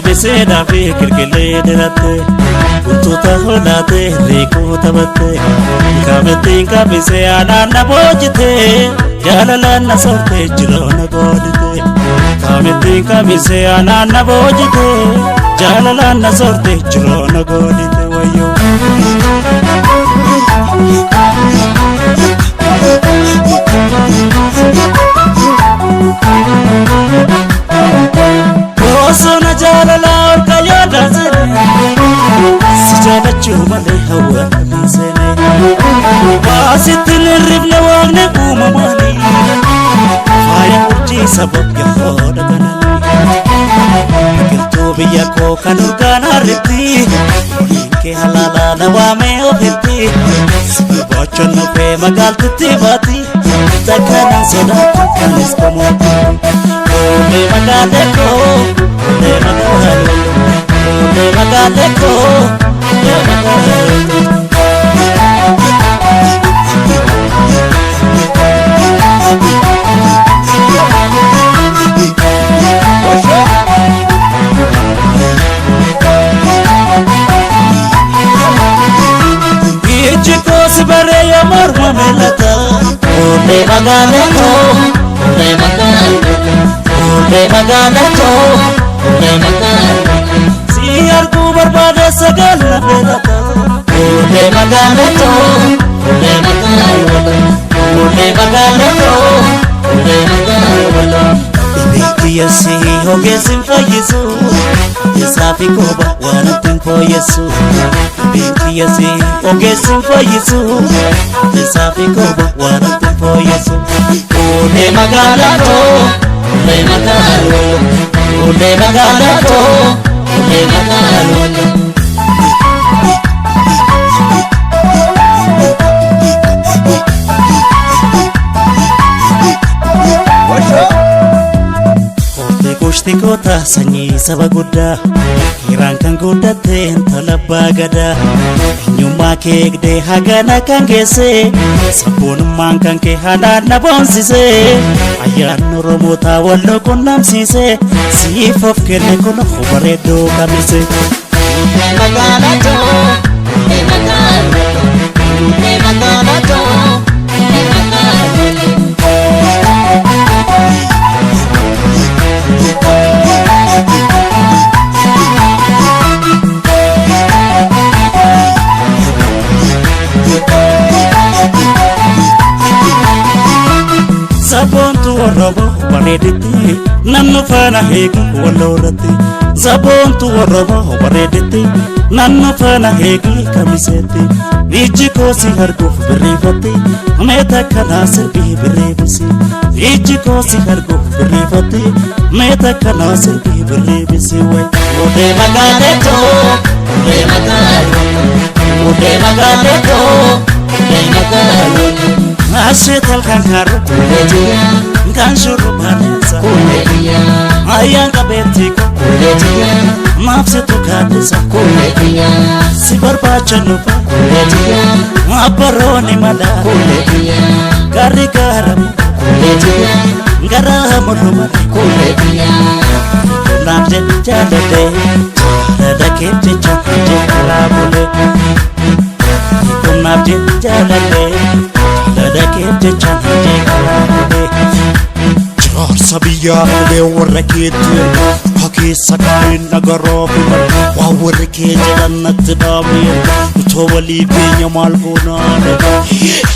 Deebiseedhaa fi kirkilee diratte guntuta hoolaate reekuu taphatte kaamettiin kaabisee aanaan na boojite jaalalaan na soorte jiroo na goodite kaamettiin kaabisee aanaan na boojite jaalalaan na soorte jiroo na goodite wayyoo. Bosona jaalalaa ol kayyoo daasene si jaalachuu malee hawwaata hin seene baasitti hin hirribne waaqni uumamaani faaya urjii sabab yahoodha kanani biqiltuu biyya koo kan urgaan harritti waliin kee halaalaa na waamee ofitti si barbaachan dhufee magaaltitti baati takka sodaatu kanis komooti. Olee magaalee koo, olee magaalee, olee magaalee koo, olee magaalee. Ijji koo si baree yoo morma meelata. Olee magaalee koo, olee magaalee, olee magaalee koo, olee magaalee. Si arguu barbaade sagal na beelata. Olee magaalee koo, olee magaalee, olee magaalee koo, olee magaalee. Dhibeen kiyya si ogeessi hin fayyisu. Isaa fi kooba waan ittiin fooyyessu. Dhibeen kiyya si ogeessi hin fayyisu. Isaa fi kooba waan ittiin fooyyessu. Olee magaalaa koo, olee magaalaa, olee magaalaa koo, olee magaalaa. Hortee goshti goota sanyii saba guddaa Hiiraan kan guddatte intala abbaa gadaa eenyummaa kee eegdee hagana kan geesse sabboonummaan kan kee haadhaan na boonsise ayyaanni Oromootaa wal qunnamsiise siif of kenne kun bareedduu kamise. Magaalaa too, magaalaa, magaalaa too, magaalaa. Sabboontu Oromoo bareedetti nannu faana eegi walloo irratti. Sabboontu Oromoo bareedetti nannu faana eegi kamiseetti. Ijji koo si arguuf birriifatti meeta kanaa sirbii birriifisi. Ijji koo si arguuf birriifatti meeta kanaa sirbii birriifisi wayi. Olee magaalee too, olee magaalee, olee magaalee too, olee magaalee. Asheet halkan kaarru kan shurrubbaa leensa. Ayyaan qabeetti koo maafsitu gaaddisa. Si barbaacha luba abbarooni mala garri gaara gara morma naaf jecha jaaladhe jaalala keef jecha jaalala bule naaf jecha jaaladhe jaalala keef jecha jaalala bule. Jaarsa biyyaa dhibee warra keetti erga keessa kaa'een nagaroo fi waan warri kee jedhan natti dhaame erga utoo walii keenya maal goonaa.